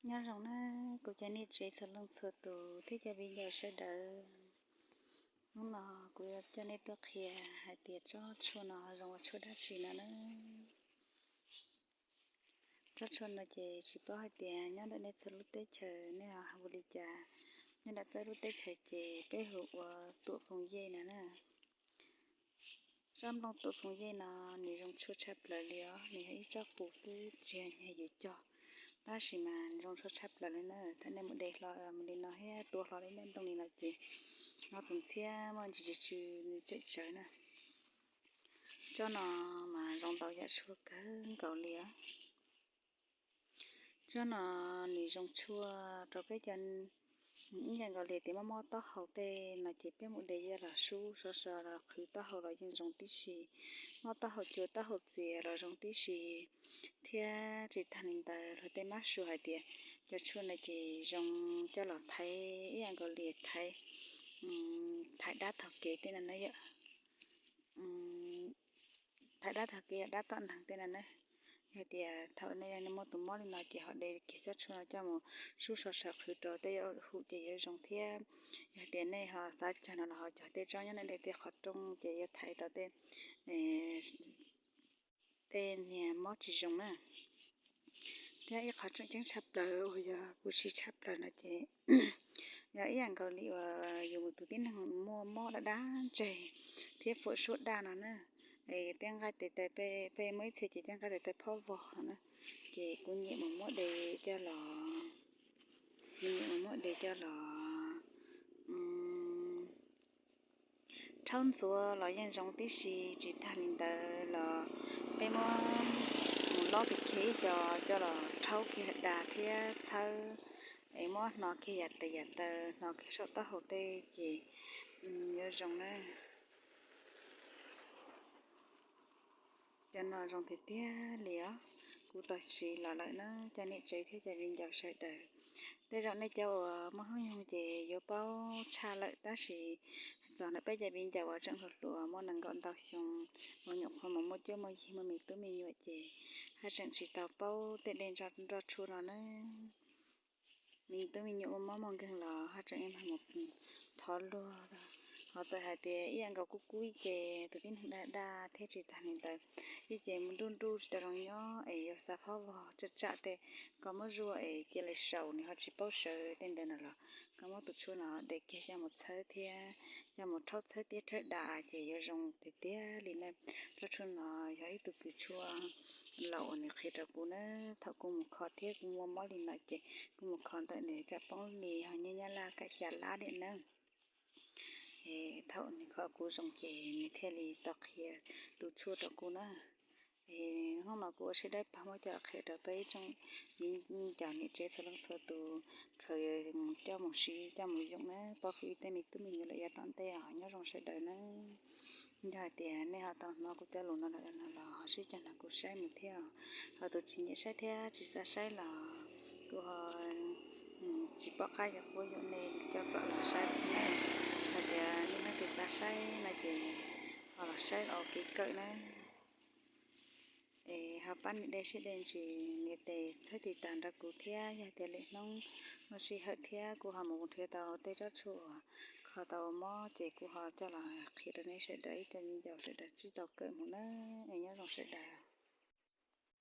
Nyob zoo na, kuv cov niam tsev txhua leej txhua tus thiab cov viv ncaus sawv daws. Hnub no kuv yuav coj nej tuaj qhia hais tias tsob tshuaj no zoo ua tshuaj dab tsi no na. Tsob tshuaj no ces tsis paub hais tias nyob ntawm nej txhua lub teb chaws nej ho hu li cas. Nyob ntawm peb lub teb chaws ces peb hu ua tuam foos yej no na. Tsob nplooj tuam foos yej no nws zoo tshuaj tshaj plaws li os, nws yog ib tsob qus xwb tsis yog nyeg yuav cog, tab sis mas zoo tshuaj tshaj plaws li na. Thaum nej mus de hlo mus li no thiab tua hlo li nej nplooj li no ces noj tus ntxhiab muaj ntsis tsw tsw tseem tsawv na. Tsob no mas zoo ntau yam tshuaj kawg nkaus li os. Tsob no nws zoo tshuaj rau peb cov, ib yam nkaus li tias mob mob taub hau tej no ces peb mus de coj los sub sov so los qhwv taub hau los yeej zoo tib si. Mob taub hau cua taub hau txias los zoo tib si. Thiab tsis tag li ntawd luag tej mab su hais tias cov tshuaj no ces zoo coj los thaiv ib yam nkaus li thaiv, thaiv dab taug kev tej no na yom. Thaiv dab taug kev yom, dab tom neeg tej no na. Yog tias thaum nej muaj tus mob li no ces ho de kiag tsob tshuaj no coj mus sub sov so qhwv rau tej yam hu ces yuav zoo thiab. Yog tias nej ho xav cog no los ho cog tej tsob nyob nej de tej qhov rooj ces yuav thaiv tau tej, tej niag mob tsis zoo na. Thiab ib qhov tseem ceeb tshaj plaws uas yog kuv siv tshaj plaws no ces yog ib yam nkaus li uas yus tus tib neeg muaj mob daj daj ntseg thiab fuam suab daj no na, es tej nqaij tes taw, peb muaj ib txhia ces tej nqaij tes taw phob vog no na, ces kuv nyiam mus muab de coj los, kuv nyiam mus muab de coj los rhaub ntxuav los yeej zoo tib si. Tsis tag li ntawd los peb muab mus lob kiag ib co coj los rhaub kiag da thiab txhawb, es muab hno kiag yam tes yam taw, hno kiag saum taub hau tej ces yuav zoo na. Cov no zoo tiag tiag li os. Kuv tau siv los lawm na cov niam tsev thiab cov viv ncaus sawv daws. Tej zaum nej cov uas muaj hnub nyoog ces yuav paub tshaj lawm tab sis txog ntawm peb cov viv ncaus uas tseem hluas hluas muaj nees nkaum ntau xyoo, uas nyuam qhuav mus muaj cuab muaj yig muaj me tub me nyuam ces haj tseem tsis tau paub tej dej nroj tshuaj no na. Me tub me nyuam muaj mob muaj nkeeg los haj tseem ib mag mus thov luag. Ho txawm hais tias ib yam nkaus kub kub ces tus tib neeg daj daj thiab tsis tag li ntawd, ib ces mus nruj nruj tsis tau zoo nyob es yuav xav phob vog tsam tsam tej, koj muab zuaj es cia li saum nws ho tsis paub sawv tej ntawd no los koj muab tus tshuaj no de kiag coj mus txhawb thiab coj mus rhaub txhawb tiab rhawb da ces yuav zoo tiag tiag li na. Tsob tshuaj no yog ib tug kws tshuaj laus uas nws qhia rau kuv na, thaum kuv mus kho thiab kuv muaj mob li no ces kuv mus kho ntawm nws kam poob li ho nyiaj Nyab Laj kam xya lab diam na. Es thaum nws kho kuv zoo ces nws thiaj li tau qhia tus tshuaj rau kuv na. Es hnub no kuv ua siab dawb paug muab coj qhia rau peb ib tsoom viv ncaus niam tsev txhua leej txhua tus khaws coj mus siv coj mus yoom na, pab fwm tej me tub me nyuam lawm yav tom ntej os. Nyob zoo sawv daws na. Yog hais tias nej ho tau hnov kuv cov lus no lawm no los ho sib cog nrog kuv saib mus thiab. Ho tus tsis nyiam saib thiab tsis xav saib los kuv ho tsis pom qab yuav quab yuam nej coj kom los saib na. Hais tias nej leej twg xav saib no ces ho los saib ua kev kawm na. Es ho pab nias de siab de ntsws nias tes txhawb tiv tas nrog kuv thiab, yog tias lwm hnub muaj sij hawm thiab kuv ho mus nrhiav tau tej tsob tshuaj uas kho tau mob ces kuv ho coj los qhia rau nej sawv daws ib co viv ncaus sawv daws sib tau kawm mus na. Es nyob zoo sawv daws.